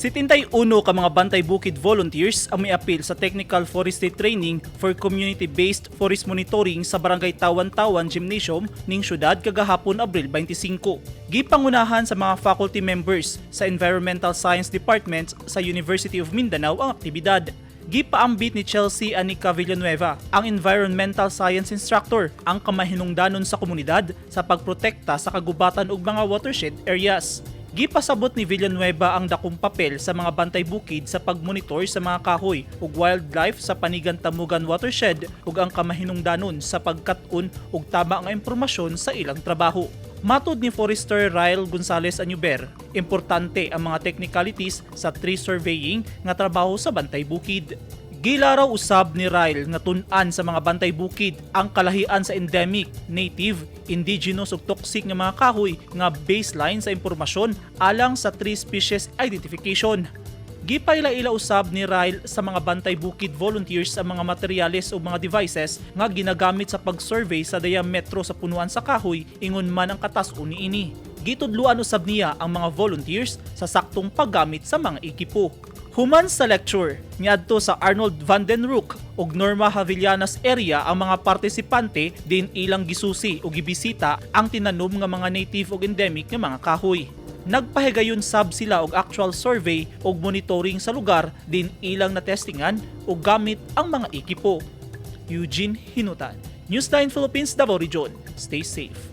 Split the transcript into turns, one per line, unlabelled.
71 ka mga Bantay Bukid volunteers ang miapil sa Technical Forestry Training for Community-Based Forest Monitoring sa Barangay Tawan-Tawan Gymnasium ning syudad kagahapon, Abril 25. Gipangunahan sa mga faculty members sa Environmental Science Department sa University of Mindanao ang aktibidad. Gipaambit ni Chelsea Anika Villanueva, ang environmental science instructor, ang kamahinungdanon sa komunidad sa pagprotekta sa kagubatan ug mga watershed areas. Gipasabot ni Villanueva ang dakong papel sa mga bantay bukid sa pagmonitor sa mga kahoy ug wildlife sa Panigan Tamugan Watershed ug ang kamahinungdanon sa pagkat-on ug tama nga impormasyon sa ilang trabaho. Matod ni Forester Ryle Gonzales Anyuber, importante ang mga technicalities sa tree surveying nga trabaho sa bantay bukid. Gilaraw usab ni Ryle nga tun-an sa mga bantay bukid ang kalahian sa endemic, native, indigenous ug toxic nga mga kahoy nga baseline sa impormasyon alang sa tree species identification. Gipaila-ila usab ni Ryle sa mga bantay bukid volunteers ang mga materyales o mga devices nga ginagamit sa pag-survey sa diametro sa punuan sa kahoy, ingon man ang katas-on niini. Gitudluan usab niya ang mga volunteers sa saktong paggamit sa mga ekipo. Human sa lecture, niadto sa Arnold van den Roek ug Norma Havillanas area ang mga partisipante din ilang gisusi ug gibisita ang tinanom nga mga native ug endemic nga mga kahoy. Nagpahigayon sab sila og actual survey ug monitoring sa lugar din ilang natestingan ug gamit ang mga ekipo. Eugene Hinutan, News 9 Philippines, Davao Region. Stay safe.